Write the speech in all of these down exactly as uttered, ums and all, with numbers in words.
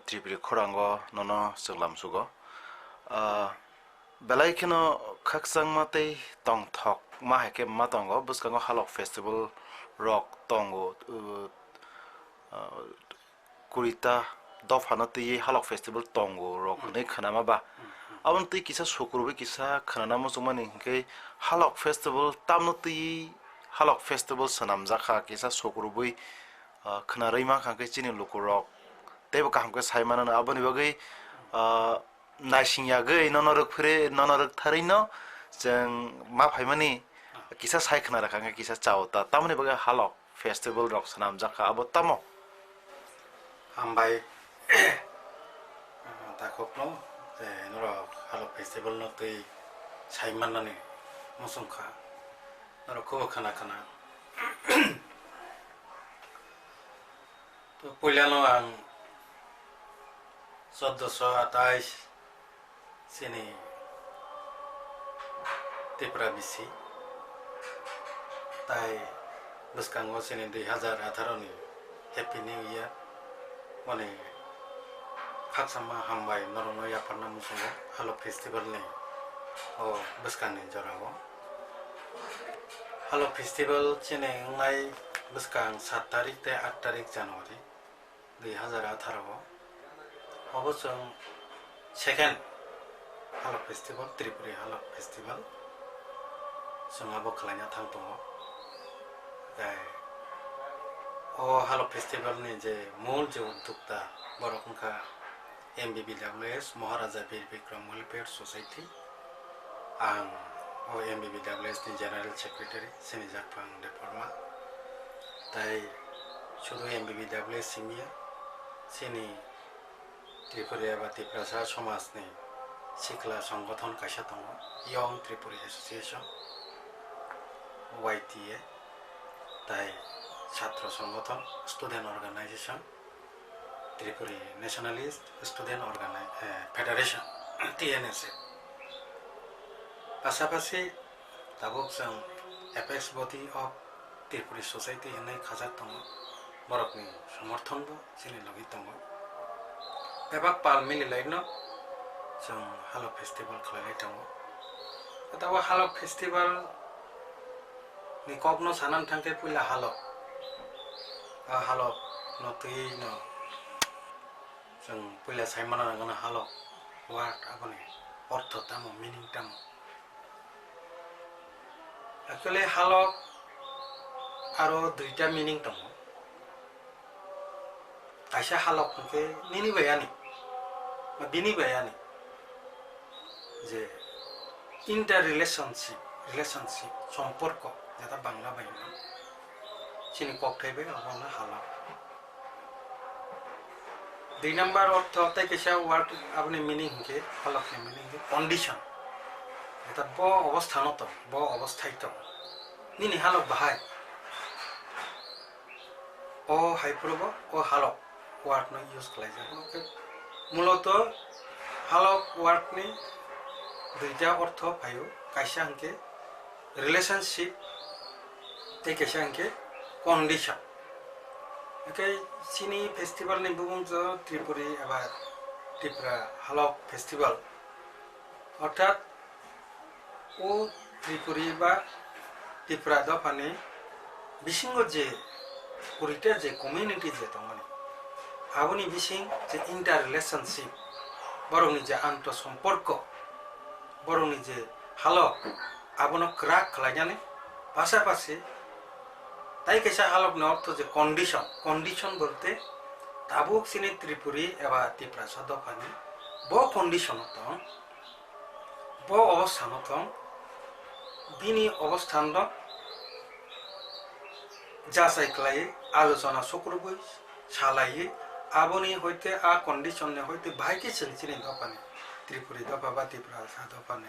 Tripuri khorang o nono chwng lamsugo. Ah, belai kheno khakchangma tei tongthokma hai khe ma tongo. Bwskango Halok Festival rok tongo, uh, ah, kurita dophano twiwi Halok Festival tongo rok Hmm. hwnwi khwnama ba. Hmm, hmm. Aboni twi kisa sukurubui kisa khwnana muchungmani hwnkhe Halok Festival tamno twiwi Halok Festival swnamjakha kisa sukurubui, ah, khwnarwi mankha hwnkhe chini lukurok teibo kaham khe sai manano. Aboni bagwi, ah, naising yagwi nono rwk phiri, nono rwk tharwi no chwng ma phaimani kisa sai khna rwkha hwnkhe kisa chao ta. Tamoni bagwi Halok Festival rok swnamjak kha, abo tamo? Hambai takhukno, je norok Halok Festival no twi sai mannani muchung kha. Norok khubo khna khna. To puilano ang choddoso atais chini Tripura bisi, tai bwskango chini dui hazar atharo ni Happy New Year. Boni khakchangma hambai norokno yapharna muchungo Halok Festival ni o bwskangni jorao. Halok Festival chini wngnai bwskang sat tarik tei aat tarik January dui hazar atharo o. Obo chwng second Halok Festival, Tripuri Halok Festival. Chwng abo khlaina thang tongo. Tei o Halok Festival ni je mul je uddokta, borok wngkha M B B W S, Maharaja Bir Bikram Welfare Society. Ang o M B B W S ni General Secretary, chini Jakphang Debbarma. Tai sudu M B B W S simi ya, chini Tripura eba Tiprasa somaj ni sikla songgothon kaisa tongo, Young Tripuri Association, Y T A, tai chhatro songgothon, Student Organization, Tripuri Nationalist Student Organi-, eh, Federation, T N S F. Pasapasi tabuk chwng Apex Body of Tripuri Society hwnwi khajak tongo, borokni somorthon bo chini logi tongo. Bebak pal mililaino chwng Halok Festival khlailai tongo. Tabuk Halok Festival ni kokno sanani thangkhe puila Halok. A Halok no twiwi no chwng puila sai mano nangano Halok word aboni ortho tamo, meaning tamo. Actually Halok aro duita meaning tongo. Kaisa Halok hwnkhe nini bai ani, ba bini bai ani, je inter relationship, relationship, somporko, jeta Bangla bai hino, chini kokthai bai abono Halok. Dui number ortho tei kaisa word aboni meaning hwnkhe, Halokni meaning hwnkhe condition, jeta bo obosthano tong, bo obosthai tong, nini Halok bahai. O hai phuru bo o Halok word no use khlai jago. Hwnkhe muloto Halok word ni duita ortho phaio, kaisa hwnkhe relationship tei kaisa hwnkhe condition. Hwnkhe chini festival ni bumung jo Tripuri eba Tipra Halok Festival, orthat o Tripuri ba Tipra dophani bisingo je kurita je community je tongmani, aboni bising je inter relationship, borokni je anto somporko, borokni je halok, abono kwrak khlainani pasapasi tai kaisa halokni ortho je condition, condition bolte tabuk chini Tripuri eba Tiprasa dophani bo condition-o tong. Bo obosthano tong, bini obosthanno jachai khlaiwi, alochona sukrubwi, salaiwi, aboni hoite a condition ni hoite bahai khe chwng chini dophani, Tripuri dopha ba Tiprasa dophani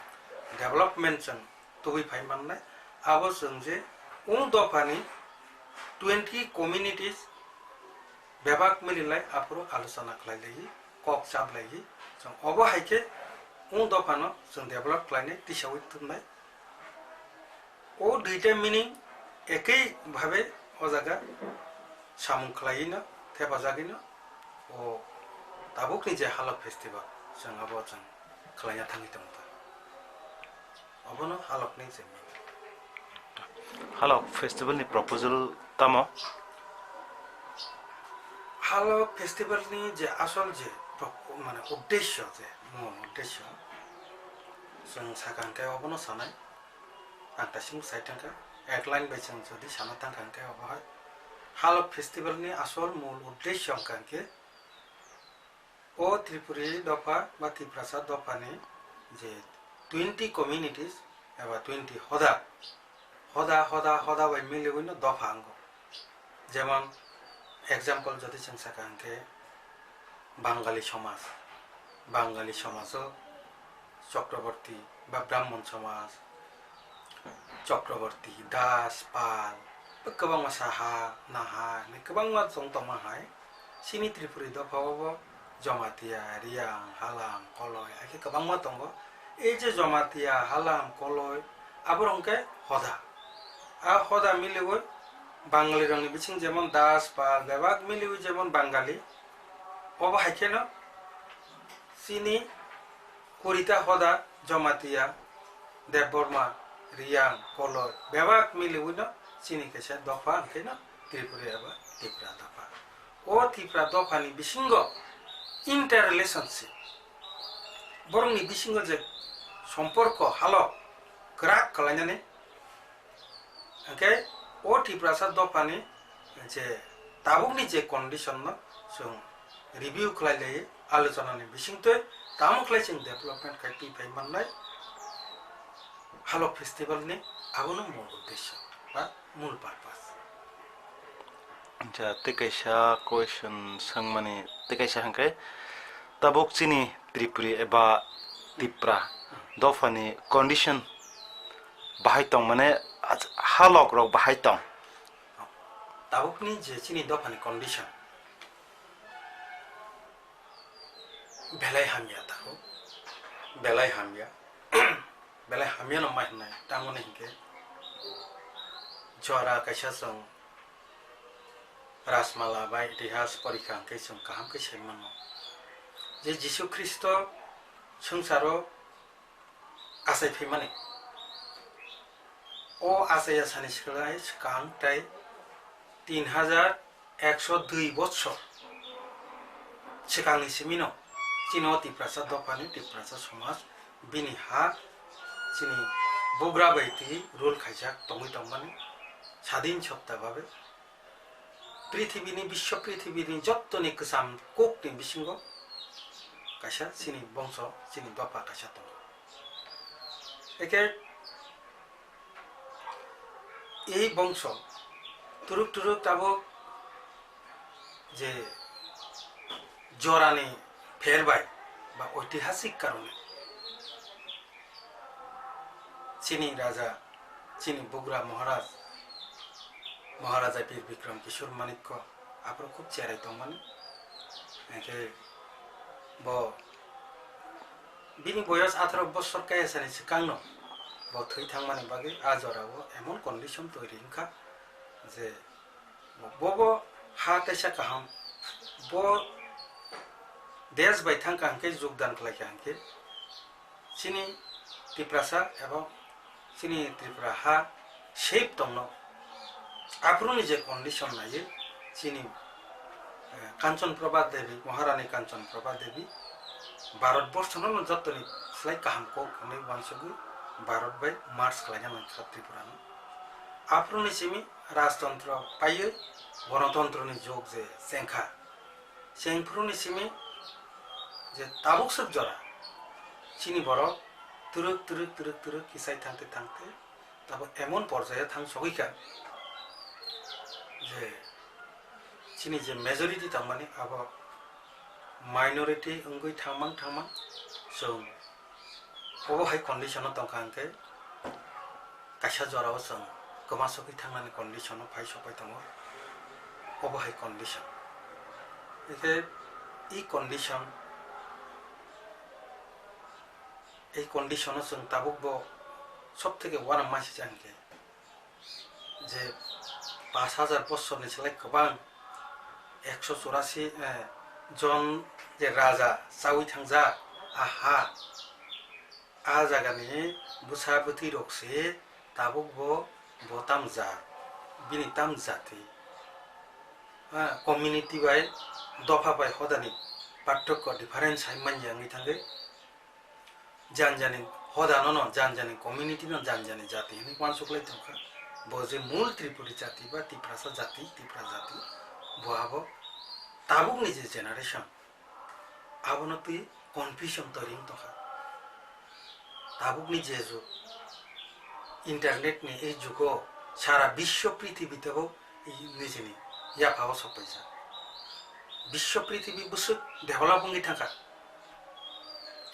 development chwng tubui phai mannai. Abo chwng je ung dophani twenty communities bebak mililai aphuru alochona khlailaiwi, kok chaplaiwi, chwng obo hai khe ung dophano chwng develop khlainai tisaui thumnai. O duita meaning ekei bhabe o jaga samung khlaiwino thepajagwino o tabukni je Halok festival, chwng abo chwng khlaina thangwi tongo ta. Obono Halokni je meaning. Halok festival ni proposal tamo? Halok festival ni je asol je pro-, mane uddesyo je, mul uddesyo, chwng sakha hwnkhe obono sanai. Ang tasing sai thangkha, ek line bai chwng jodi sana thangkha hwnkhe obo hai Halok festival ni asol mul uddesyo wngkha hwnkhe o Tripuri dopha ba Tiprasa dopha ni je twenty communities eba twenty hoda, hoda, hoda, hoda bai miliwi no dopha wngo. Jemon example jodi chwng sakha hwnkhe Bangali somaj, Bangali somaj o Chakraborti ba Brahmon somaj, Chakraborti, Das, Pal, kwbangma Saha, Naha hinwi kwbangma chwng tongma hai. Chini Tripuri dopha o bo Jamatia, Riang, Halam, Koloi, hai khe kwbangma tongo. Ei je Jamatia, Halam, Koloi, aborok hwnkhe hoda. A hoda miliwi Bangali rokni bising jemon Das, Pal, bebak miliwi jemon Bangali. Obo hai kheno chini kurita hoda Jamatia, Debbarma, Riang, Koloi, bebak miliwi no chini kaisa dopha hwnkhe no Tripura eba Tipra dopha. O Tipra dophani bisingo interrelationship, borokni bisingo je somporko halok kwrak kwlainani, hwnkhe o Tiprasa dophani je tabukni je condition no chwng review khlai lai, alochonani bisingtwi tamo khlai chwng development khai twi phai mannai, Halok festival ni abono mul uddesyo ba mul purpose. Ja, tei kaisa question swngmani, tei kaisa hwnkhe, tabuk chini Tripuri eba Tipra dophani condition bahai tong, mane, halok rok bahai tong? Tabukni je chini dophani condition, belai hamya tabuk, belai hamya, belai hamya no ma hinai, tamoni hinkhe jora kaisa chwng Rajmala bai itihas porikha hwnkhe chwng kaham khe sai mano je Jisu Khristo swngcharo achai phaimani. O achai ya sani swkang tai tin hajar ekso dui bochor swkangni simino chini o Tiprasa dophani, Tiprasa somaj, bini ha, chini bugra bai twi rule khaijak tongwi tongmani sadin sopta babe. Prithibini, biswa prithibini jottoni kwcham kokni bisingo kaisa chini bongso, chini dopha kaisa tongo. Eke ei bongso turuk turuk tabuk je jorani pher bai ba oitihasik karone chini raja, chini bugra Maharaj, Maharaja Bir Bikram Kishore Manikya aphuru khub cherai tongmani. Hwnkhe bo bini boyos atharo bosor kaya sani swkangno bo thwi thangmani bagwi a jorao emon condition toiri wngkha je bobo ha kaisa kaham, bo desh bai thangkha hwnkhe, jogdan khlaikha hwnkhe, chini Tiprasa ebong chini Tripura ha safe tongno. Aphuruni je condition naiwi chini, eh, Kanchan Prabha Devi, Maharani Kanchan Prabha Devi Bharat borshono no jottoni slai kaham kok hwnwi uansugwi Bharat bai merge khlaina nangkha Tripurano. Aphuruni simi rajtantro paiwi gonotantroni jug je chengkha. Chengphuruni simi je tabuk swk jora chini borok twrwk twrwk twrwk twrwk kisai thangte thangte tabuk emon porjaio thang sogwikha je chini je majority tongmani abo minority wngwi thangmang thangmang chwng obo hai condition o tongkha hwnkhe kaisa jorao chwng kwma sogwi thangnani condition o phai sokpai tongo. Obo hai condition. Hwnkhe e condition, ei condition o chwng tabuk bo sob theke uanama sijak hwnkhe je pash hajar bosorni slai kwbang ekso churasi, eh, Jon je raja chawi thangjak, aha, a jagani bwsa bwtwi rok se tabuk bo, bo tam jat, bini tam jati. Ha, community bai, dopha bai hodani parthokyo, difference hai manya wngwi thangwi. Jan jani hoda no no, jan jani community no, jan jani jati hinwi uansuk lai tongkha. Bo je mul Tripuri jati ba Tiprasa jati, Tipra jati, bo abo tabukni je generation, abono twi confusion toiri wng tongkha. Tabukni je jug, internet ni ei jugo sara biswo prithibi tebo nijini yaphao sokpaijak. Biswo prithibi bwswk develop wngwi thangkha.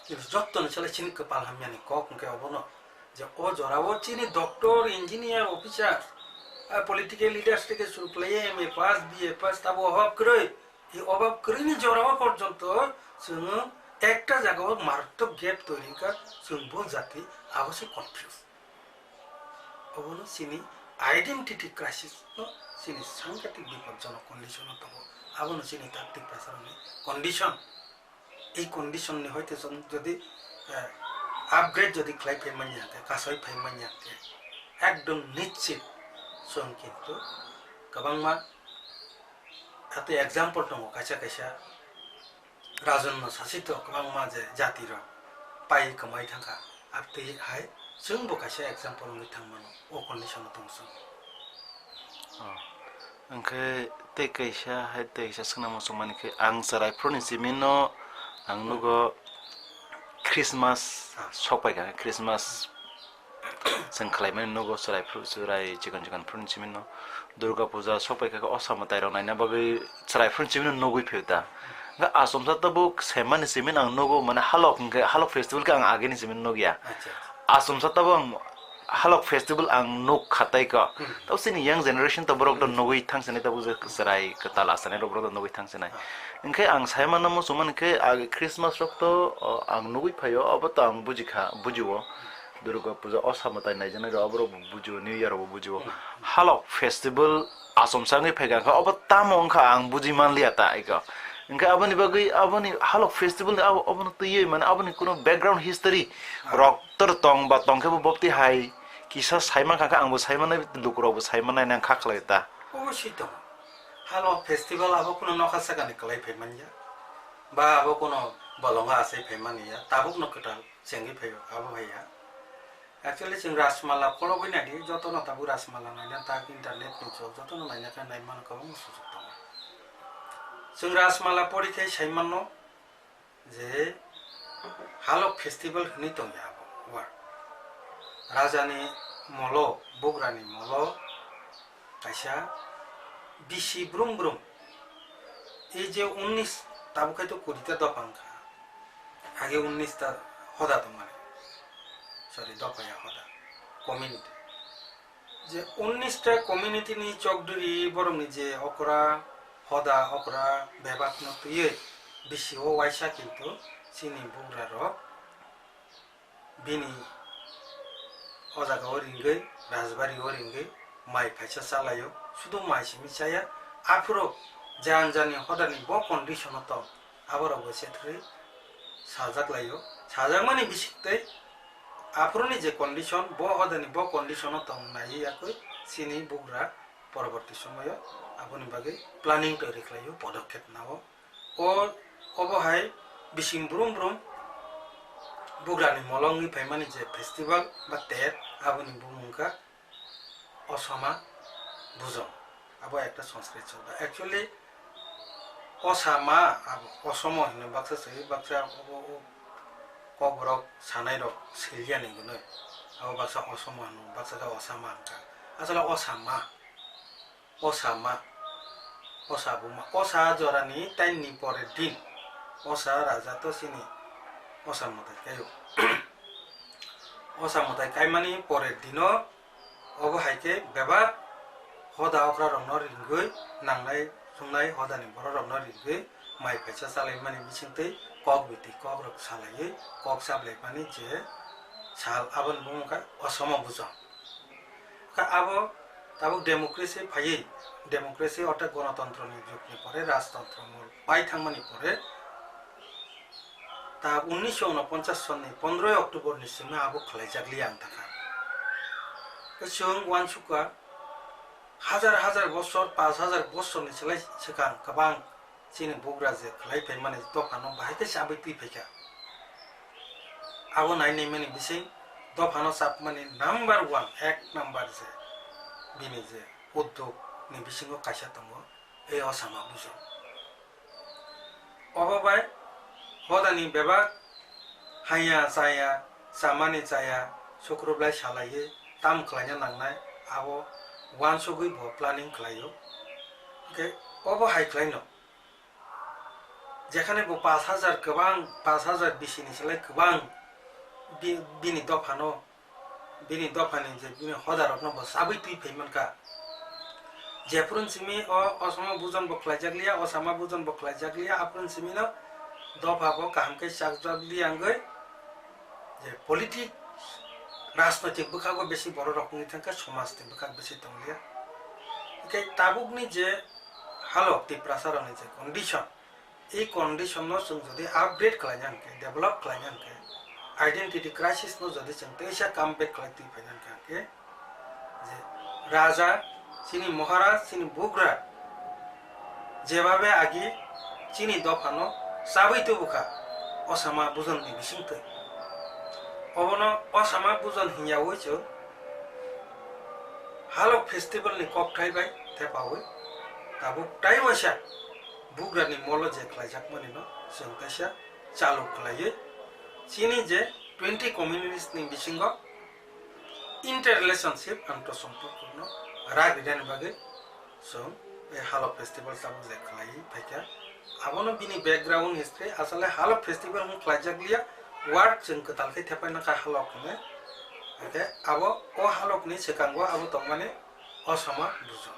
Kintu jottoni sale chini kwpal hamyani kok hwnkhe obono je o jorao chini doctor, engineer, officer, a political leaders theke suru khlaiwi M A pass, B A pass tabo obab kwrwi. I obab kwrwini jorao porjonto chwng ekta jagao maratwk gap toiri wngkha, chwng bo jati abo se confuse. Obono chini identity crisis no chini sangkatik bipodjonok condition o tongo. Abono chini taktik prasarokni condition. Ei condition ni hoite chwng jodi, eh, upgrade jodi khlai phai manya hwnkhe, kasoi phai manya hwnkhe, ekdom nischit chwng kintu kwbangma, hato example tongo kaisa kaisa rajonno sasito kwbangma je jati rok pai kwmai thangkha, abtwi hai chwngbo kaisa example wngwi thangmano o condition o tong chwng. Oh. Hwnkhe tei kaisa hai tei kaisa swngna muchungmani khe ang chwrai phuru ni simi no ang nugo Christmas sok pai kha, Christmas chwng khlaimani nugo chwrai phuru, chwrai chikon chikon phuru ni simi no Durga puja sok pai kha, osa mwtai rok naina bagwi chwrai phuru ni simi no nugwi phio ta. Hwnkhe achomsa tabuk semani simi no ang nugo, mane halok hwnkhe halok festival khe ang agini simi no nugya. Acha, acha. Achomsa tabuk ang halok festival ang nuk kha tai ko. Hmm. Tabo chini young generation to borok to nugwi thang sinai, tabuk je chwrai kwtal asanai rok borok to nugwi thang sinai. Ah. Hwnkhe ang sai mano muchungmani khe age Christmas rok to, o, ang nugwi phaio, abo to ang buji kha, bujio. Durga puja, osa mwtai naijaknai rok, aborok bo bujio, New Year rok bo bujio. Hmm. Halok festival achomsa wngwi phaikha, hwnkhe obo tamo wngkha ang buji manliya ta iko. Hwnkhe aboni bagwi aboni halok festival ni abo, obono twiwi mane aboni kuno background history rok tor tong ba tong khe bo bopti hai kisa sai mankha, khe ang bo sai mannai, lukurok bo sai mannai nang kha khlai ta. Obosoi tongo. Halok festival abo kuno nokha sakani kwlai phai manya. Ba abo kuno bolongo achai phai manya. Tabuk no kwtal chengwi phaio, abo hai ya. Actually, chwng Rajmala kolobwi naidi, jotono tabuk Rajmala naina tak, internet ni jog, jotono naina khe nai mano, kwbangma sujok tongo. Chwng Rajmala pori khe sai mano je halok festival hwnwi tongya abo word. Rajani molo, bugrani molo, kaisa bisi brum brum. Ei je unnis, tabuk khai to kuri ta dopha wngkha. Age unnis ta hoda tongmani. Sorry, dopha ya hoda. Community. Je unnis ta community ni chokduri borok ni je okra, hoda, okra, bebak no twiwi bisi o waisa kintu chini bugra rok bini o jaga o ringwi, Rajbari o ringwi mai phaisa chalaio, sudu mai simi chaya. Aphuru jan jani hodani bo condition o tong, aborok bo se thwi sajak laio. Sajakmani bisik tei aphuruni je condition, bo hodani bo condition o tong naiwi yakwi chini bugra poroborti somoyo aboni bagwi planning twi rwkhlaio, podokhep nao. O, obo hai bising brum brum bugrani molo wngwi phaimani je festival ba ter, aboni bumung wngkha Osama Bujong. Abo ekta Sanskrit shobdo. Actually, Osama, abo Osomo hinwi baksa swi, baksa obo o kokborok sanairok silya ni hwnwi. Abo baksa Osomo hwnwi, baksa khe Osama hwnkha. Asole Osama. Osa ma, osa buma, osa jorani taini pore din, osa raja to sini osa mwtai kaio. Osa mwtai kaimani pore dino, obo hai khe bebak hoda okra rokno ringwi, nangnai chungnai hodani borok rokno ringwi, mai phaisa chalaimani bisingtwi kok biti kok rok salaiwi kok chaplaimani je sal, aboni bumung kha Osomo Bujong. Kha abo Tabuk democracy phaiwi, democracy orthe gonotontroni jugni pore, rajtontro mol pai thangmani pore, ta unnisho unoponchas sonni pondroi October ni simi abo khlaijakliya ang takha. Chwng uansukha, hajar hajar bosor, pash hajar bosorni slai swkang kwbang chini bugra je khlai phaimani dophano bahai khe chabwi twi phaikha. Abo nai naimani bising dophano chapmani number one, ek number je bini je uddog ni bisingo kaisa tongo, ei Osama Bujon. Obo bai hodani bebak haiya chaya, chamani chaya, sukrublai salaiwi tam khlaina nangnai, abo uansugwi bo planning khlaio. Hwnkhe obo hai khlaino. Jekhane bo pash hajar kwbang, pash hajar bisini slai kwbang bi-, bini dophano, bini dophani je bini hodarokno bo chabwi twi phai mankha. Jephuru simi o Osama Bujon bo khlaijakliya, Osama Bujon bo khlaijakliya, aphuru simino dopha bo kaham khe chakjakliya wngwi je politics, rajnoitik bwkhago besi borok rok wngwi thangkha, somajni bwkhak besi tongliya. Hwnkhe tabukni je halok Tiprasa rokni je condition, ei condition no chwng jodi upgrade khlaina hwnkhe, develop khlaina hwnkhe, identity crisis no jodi chwng teisa come back khlai twi phaina hwnkhe, hwnkhe je raja, chini Maharaj, chini bugra jebabe agi chini dophano chabwi tubukha Osama Bujon ni bisingtwi. Obono Osama Bujon hinya ui chwng Halok festival ni kokthai bai thepaui tabuk tai waisa bugrani molo je khlaijakmani no chwng kaisa chalu khlaiwi chini je twenty communities ni bisingo interrelationship, anto somporko no rak rinani bagwi chwng ei Halok festival tabuk je khlaiwi phaikha. Abono bini background history, asole Halok festival wng khlaijakliya, word chwng kwtal khe thepai nangkha Halok hwnwi. Hwnkhe abo o Halokni swkango abo tongmani Osama Bujon.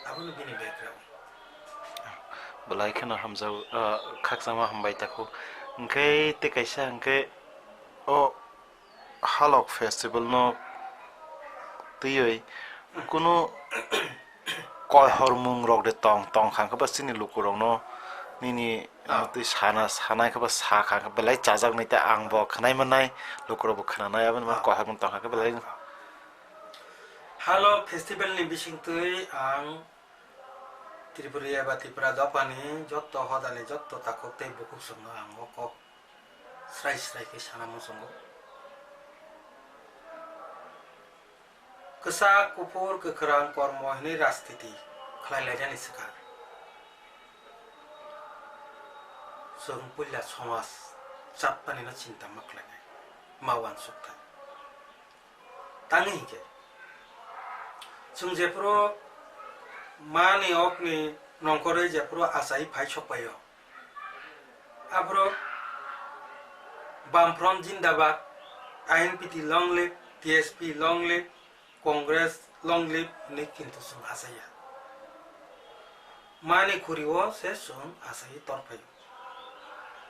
Abono bini background. Belai kheno hamjao, ah, khakchangma hambai takhu. Hwnkhe tei kaisa hwnkhe o Halok festival no twiwi kunu koihormung rok de tong, tong kha khe ba chini luku rok no nini, ah, twi sana, sanai khe ba sa kha khe belai chajak nai ta ang bo khwnai manai, luku rok bo khwnanai, aboni, ah, koihormung tong kha khe belai. Halok festival ni bisingtwi ang Tripura eba Tripura dophani jotto hodani jotto takhuk tei bukhuk songno ang o kok srai srai khe sana muchungo. Kwchak, kuphur, kwkhwrang kormo hinwi rajniti khlai lainani swkang. Chwng puila somaj chatpanino chinta ma khlainai, ma uansukthai. Tangwi hinkhe chwng jephuru mani okni nongkhorwi jephuru achai phai sokpaio, aphuru Bamfront Jindabad, I N P T long live, T S P long live, Congress long live hinwi kintu chwng achaiya. Mani khuri-o se chwng achaiwi torphaio.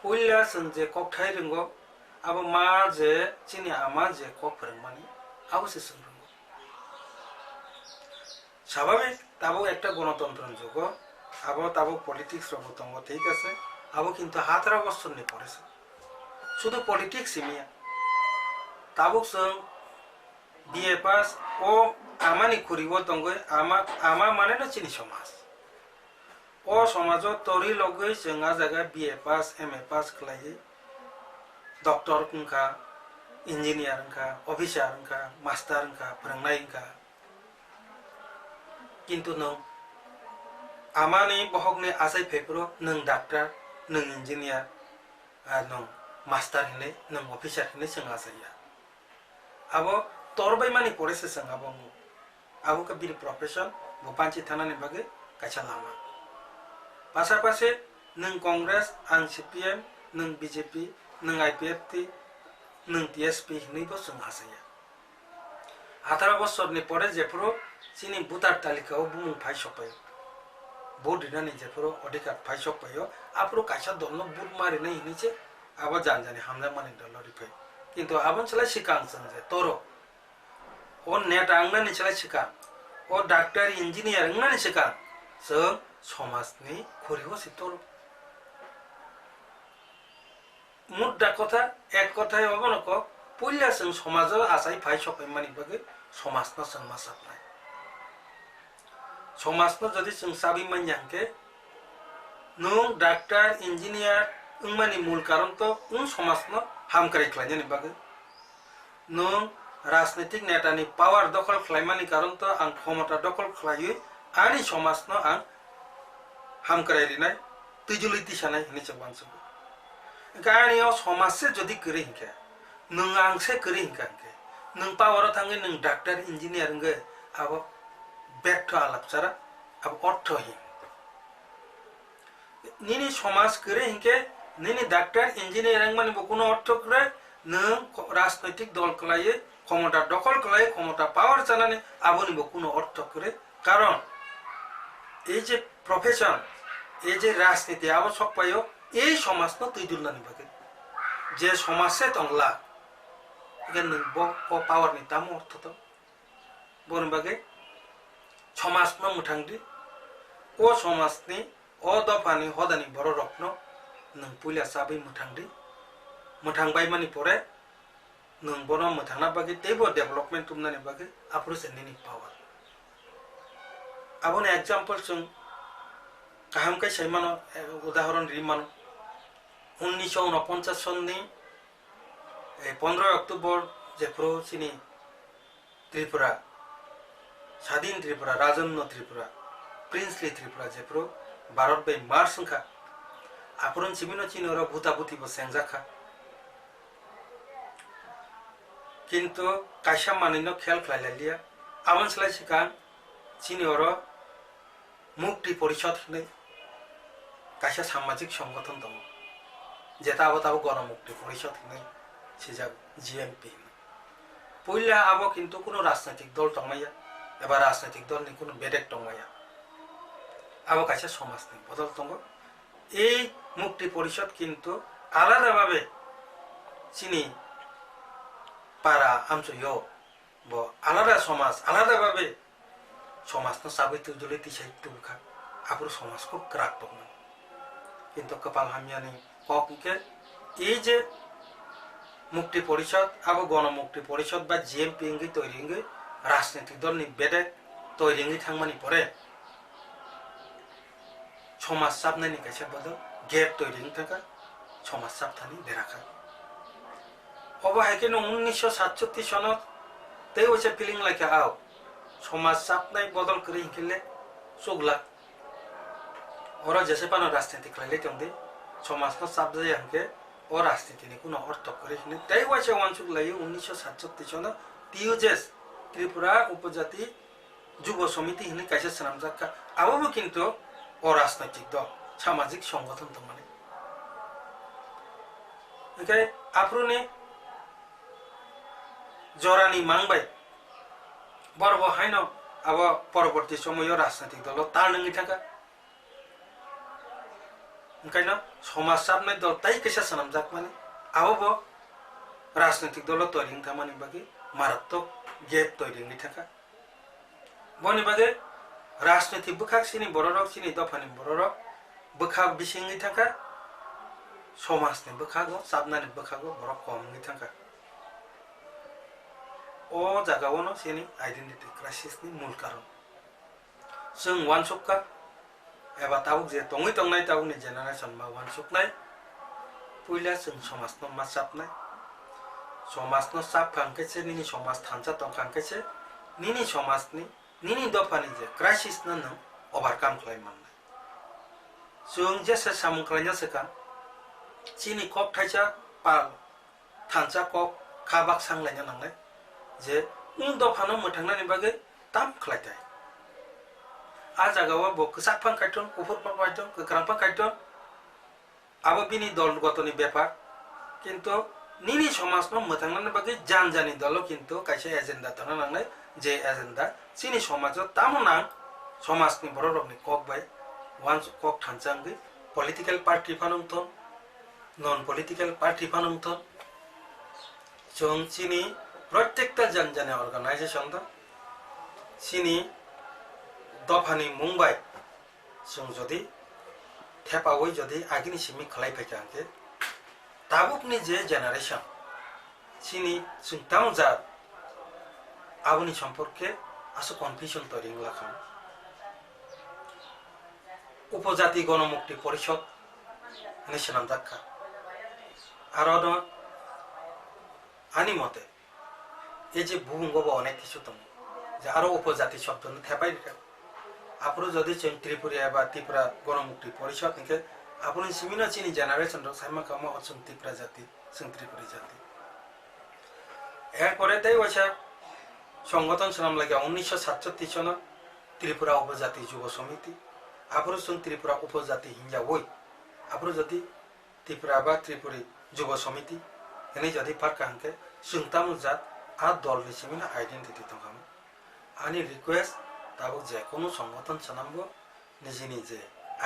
Puila chwng je kokthai rwngo, abo ma je chini ama je kok phwrwngmani, abo se chwng rwngo. Swababik, tabuk ekta gonotontro ni jugo, abo tabuk politics rokbo tongo, thik ase, abo kintu hataro bosorni pore se. Sudu politics simiya. Tabuk chwng B A pass, o amani khuri-o tongwi, ama, ama mane no chini somaj. O somajo torwi logwi chwng a jaga B A pass, M A pass khlaiwi doctor wngkha, engineer wngkha, officer wngkha, master wngkha, phwrwngnai wngkha. Kintu nwng amani bohokni achai phaiphuru nwng doctor, nwng engineer, ah, nwng master hinwi, nwng officer hinwi chwng achaiya. Abo torbaimani pore se chwng abo wngo. Abo khe bini profession, bo banchi thanani bagwi kaisa lama. Pasapasi nwng Congress, ang C P M, nwng B J P, nwng I P F T, nwng T S P hinwi bo chwng achaiya. Atharo bosorni pore jephuru chini voter talikao bumung phai sokpaio, vote rinani jephuru odhikar phai sokpaio, aphuru kaisa dolno vote ma rinai hinwi se abo janjani hamjakmani dolno riphai. Kintu aboni slai swkang chwng je toro, o neta wngnani slai swkang O doctor, engineer wngnani swkang chwng somajni khuri-o se toro. Mudda kotha, ek kothai obono kok, puila chwng somajo achai phai sopaimani bagwi somajno chwng ma chapnai. Somajno jodi chwng chabwi manya hwnkhe, nwng doctor, engineer wngmani mul karon to nwng somajno hamkrai khlainani bagwi. Nwng rajnitik netani power dokhol khlaimani karon to ang khomota dokhol khlaiwi ani somajno ang hamkrai rinai, twijlwi tisanai hinwi se uansugo. Hwnkhe ani o somaj se jodi kwrwi hwnkhe, nwng ang se kwrwi hwnkha hwnkhe, nwng power o thangwi nwng doctor, engineer wngwi abo betho alapchara, abo orthohin. Nini somaj kwrwi hinkhe nini doctor, engineer wngmani bo kuno ortho kwrwi, nwng ko-, rajnoitik dol kwlaiwi khomota dokhol kwlaiwi khomota power chanani aboni bo kuno ortho kwrwi. Karon ei je profession, ei je rajniti abo sokpaio ei somajno twi dulnani bagwi. Je somaj se tongla, hwnkhe nwng bo o power ni tamo ortho tong? Boni bagwi somajno mwthang di. O somajni, o dophani hodani bororokno nwng puila chabwi mwthang di. Mwthang baimani pore nwng bono mwthangna bagwi teibo development tubunani bagwi aphuru se nini power. Aboni example chwng kaham khe sai mano, eh, udahoron ri mano. Unnisho unoponchas sonni, eh, pondroi October jephuru chini Tripura, Sadin Tripura, Rajanno Tripura, Princely Tripura jephuru Bharat bai merge wngkha, aphuru chimino chini oro buta buti bo chengjak kha. Kintu kaisa manwino khel khlai lai liya. Aboni slai swkang chini oro Mukti Porishod hinwi kaisa samajik songgothon tongo, jeta abo tabuk Gono Mukti Porishod hinwi swijak, G M P hinwi. Puila abo kintu kunu rajnaitik dol tongmaya eba rajnaitik dolni kunu bedek tongmaya. Abo kaisa somajni bodol tongo. Ei Mukti Porishod kintu alada babe chini para amchoyo bo alada somaj, alada babe somajno chabwi twijlwi tisai tubukha, aphuru somaj khub kwrak tongmani. Kintu kwpal hamyani kok hwnkhe, ei je Mukti Porishod, abo Gono Mukti Porishod ba G M P wngwi toiri wngwi rajnitik dolni bedek toiri wngwi thangmani pore, somaj chapnaini kaisa bodol gap toiri wng thangkha, somaj chapthani derakha. Obo hai kheno unnisho satchottish sono tei waisa feeling laikha, ao somaj chapnai bodol kwrwi hinkhe le chuglak. Oro jese phano rajniti khlailai tongdi, somajno chapjaya hinkhe o rajnitini kuno ortho kwrwi hinwi tei waisa uansuk laio unnisho satchottish sono T U J S, Tripura Upojati Jubo Somiti hinwi kaisa swnamjak kha, abo bo kintu o rajnaitik dol, samajik songgothon tongmani. Hwnkhe aphuruni jorani mang bai borok bo haino abo poroborti somoio rajnaitik dolo tal wngwi thangkha. Hwnkhaino somaj chapnai dol tai kaisa swnamjakmani, abo bo rajnaitik dolo toiri wngthangmani bagwi maratwk gap toiri wngwi thangkha. Boni bagwi rajniti bwkhak chini bororok, chini dophani bororok bwkhak bising wngwi thangkha, somajni bwkhago, chapnani bwkhago borok kom wngwi thangkha. O jagao no chini identity crisis ni mul karon. Chwng uansukha, eba tabuk je tongwi tongnai tabukni generation ma uansuknai, puila chwng somajno ma chapnai. Somajno chapkha hwnkhe se nini somaj thansa tongkha hwnkhe se nini somajni, nini dophani je crisis no nwng overcome khlai mannai. Chwng jesa samung khlaina swkang, chini kok thaisa pal thansa kok kha baksa wnglaina nangnai je wng dophano mwthangnani bagwi tam khlai thai. A jagao bo kwchak phang kaiton, kuphur phang kaiton, kwkrang phang kaiton, abo bini dol gotoni bepar. Kintu nini somajno mwthangnani bagwi jan jani dolo kintu kaisa agenda tongna nangnai, je agenda chini somajo tamo nang, somajni bororokni kok bai uansuk kok thansa wngwi political party phano wngthon, non political party phano wngthon, chwng chini protekta jan jani organization do, chini dophani mung bai chwng jodi thepaui jodi agini simi khlai phaikha hwnkhe, tabukni je generation, chini chwng tamo jat, aboni somporke aswk confusion toiri wngla kha. Upojati Gonomukti Porishod hinwi swnamjak kha. Aro no ani mote, e je buhungo bo onek kisu tongo, je aro upojati shobdo no thepai rikha. Aphuru jodi chwng Tripuri eba Tripura Gonomukti Porishod hinkhe, aphuru simi no chini generation rok sai mankha, omo chwng Tripura jati, chwng Tripuri jati. Erpore tei waisa songothon swnam lagya unnisho satchottish sono Tripura Upojati Jubo Somiti, aphuru chwng Tripura Upojati hinjaui, aphuru jodi Tripura ba Tripuri Jubo Somiti hinwi jodi pharkha hwnkhe, chwng tamo jat a dolni simi no identity tongkha. Ani request, tabuk je kunu songothon swnambo nijini je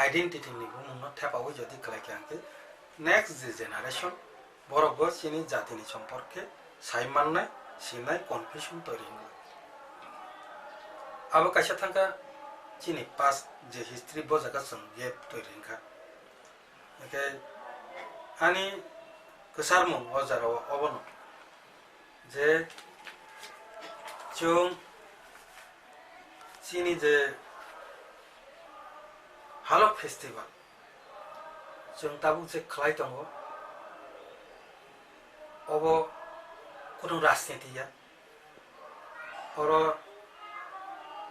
identity ni bumung no thepaui jodi khlaikha hwnkhe, next je generation borok bo chini jatini somporke sai mannai, sinai confusion toiri wngwi. Abo kaisa thangkha chini past je history, bo jaga chwng gap toiri wngkha. Hwnkhe ani kwcharmung o jagao obono je chwng chini je Halok Festival chwng tabuk je khlai tongo, obo kunu rajniti ya. Oro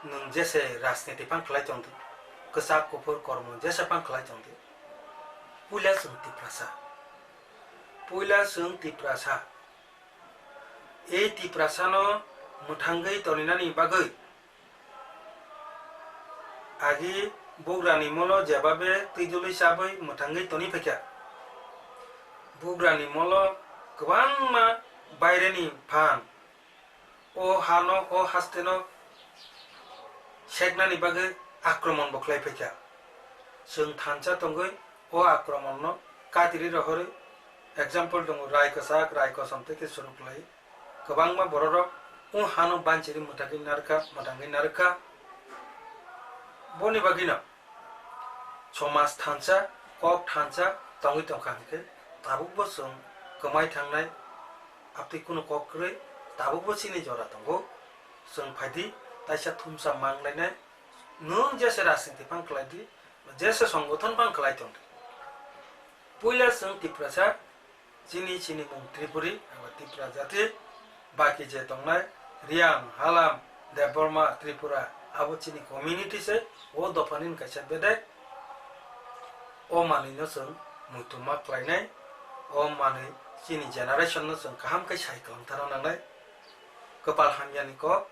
nwng jese rajniti phang khlai tongdi, kwchak kuphur kormo jese phang khlai tongdi, puila chwng Tiprasa. Puila chwng Tiprasa. Ei Tiprasano mwthangwi toninani bagwi agi bugrani molo jebabe twijlwi chabwi mwthangwi toni phaikha. Bugrani molo kwbangma baireni phan o hano, o hasteno seknani bagwi akromon bo khlai phaikha. Chwng thansa tongwi o akromonno katiri rohorwi, example tongo, rai kwchak, rai kosom tei khe suru khlai. Kwbangma bororok o hano banchiri mwthangwi narwkha, mwthangwi narwkha. Boni bagwino somaj thansa, kok thansa tongwi tongkha hwnkhe, tabukbo chwng kwmai thangnai, abtwi kunu kok kwrwi, tabukbo chini jora tongo. Chwng phaidi, taisa thumsa manglainai, nwng jese rajniti phang khlaidi, jese songothon phang khlai tongdi. Puila chwng Tiprasa, chini, chini mung Tripuri, abo Tipra jati, baki je tongnai, Riang, Halam, Debbarma, Tripura, abo chini community se, o dophani kaisa bedek, o manwi no chwng muitu ma khlainai, o manwi chini generation no chwng kaham khe sai kwlwng thangna nangnai. Kwpal hamyani kok,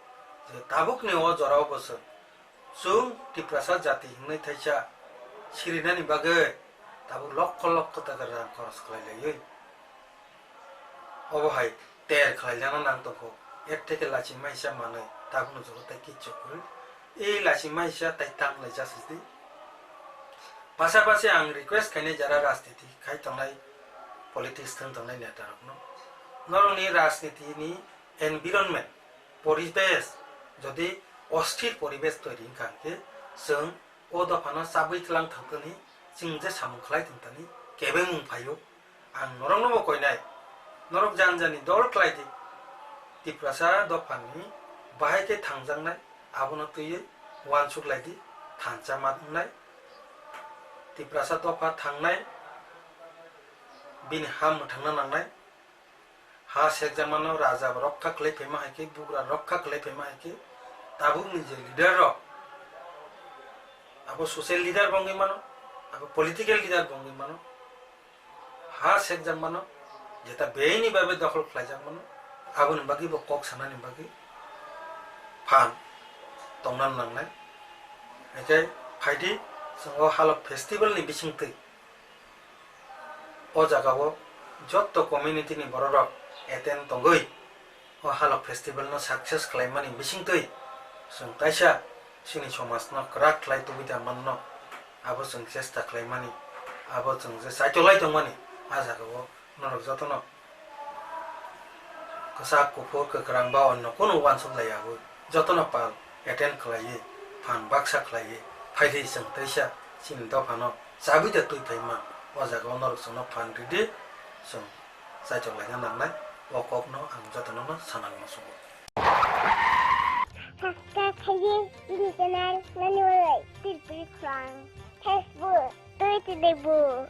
je tabukni o jorao bo chwng Chwng Tiprasa jati hwnwi thaisa sirinani bagwi tabuk lokho lokho taka rang khoros khlai laiwi. Obo hai ter khlaijana nang tongkho. Ek theke lachimai sa manwi tabukno joto tai kichu kwrwi. Ei lachimai sa tai tang lai jasidi. Pasapasi ang request khainai jara rajniti khai tongnai, politics thwng tongnai neta rokno. Norokni rajniti ni environment, poribesh, jodi osthir poribesh toiri wngkha hwnkhe, chwng o dophano chabwi tlang thangtani, chwng je samung khlai thangtani, kebengmung phaio. Ang norokno bo koinai, norok jani jani dol khlai di. Tiprasa dophani bahai khe thangjaknai, abono twiwi uansuk lai di, thansa ma wngnai. Tiprasa dopha thangnai, bini ha mwthangna nangnai. Ha sekjakmano raja rokha khlai phaima hai khe, bugra rokha khlai phaima hai khe, tabukni je leader rok, abo social leader bo wngwi mano, abo political leader bo wngwi mano, ha sekjakmano, jeta beini babe dokhol khlaijak mano, aboni bagwi bo kok sanani bagwi phan tongna nangnai. Hai khe phaidi, chwng o Halok festival ni bisingtwi o jagao jotto community ni bororok attend tongwi o Halok festival no success khlaimani bisingtwi chwng kaisa chini somaj no kwrak khlai tubui da manno, abo chwng chesta khlaimani, abo chwng je chaitolai tongmani. A jagao norok jotono kwchak, kuphur, kwkhrang ba onno kunu uansuk laiya bo jotono pal attend khlaiwi phan baksa khlaiwi phaidi chwng teisa chini dophano chabwi da twi phaima. O jaga o norok chwngno phan ridi, chwng chaichok laina nangnai. O kokno ang jotono no sanani muchungo. Subscribe khaidi chini channel nani bagwi Tripuri Khorang. Facebook, Twitter, Facebook.